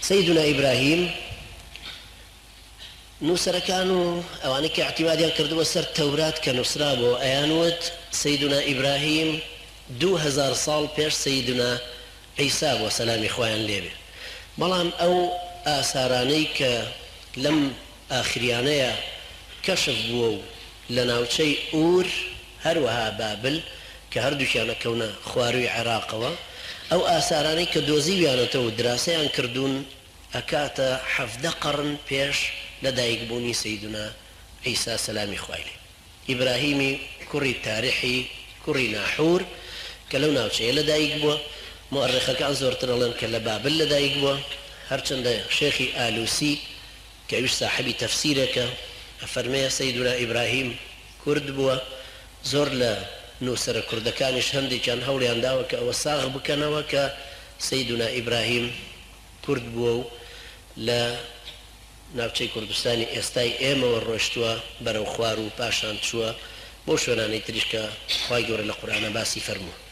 سەیدونا ئیبراهیم، نووسەرەکان و ئەوانەی کە ئیعتیمادیان کردبووە سەر تەورات کە نووسرابووەوە ئەیان وت سەیدونا ئیبراهیم 2000 ساڵ پێش سەیدونا عیسا بووە سەلامی خوایان لێ بێ بەڵام ئەو ئاسارانەی کە لەم ئاخریانەیا کەشف بووە و لە ناوچەی ئوور هەروەها بابل کە هەردووکیان ئەکەونە خوارووی عێراقەوە ئەو ئاسارانەی کە دۆزیویانەتەوە و دراسەیان کردوون ئەکاتە 17 قەڕن پێش لە دایک بوونی سەیدونا عیسا سەلامی خوای لێ ئیبراهیمی کوڕی تارحی کوڕی ناحور کە لەو ناوچەیە لە دایک بووە موئەڕیخەکان زۆرتر ئەڵێن کە لە بابل لە دایک بووە هەرچەندە شێخی ئالوسی کە ئەویش ساحەبی تەفسیرێکە ئەفەرمێ سەیدونا ئیبراهیم کورد بووە زۆر لە نووسەرە کوردەکانیش هەندێکیان هەوڵیان داوە کە ئەوە ساغ بکەنەوە کە سەیدونا ئیبراهیم کورد بووە و لە ناوچەی کوردستانی ئێستای ئێمەوە ڕۆشتووە بەرەو خوار و پاشان چووە بەو شوێنانەی تریش کە خوای گەورە لە قورئانا باسی فەرمووە.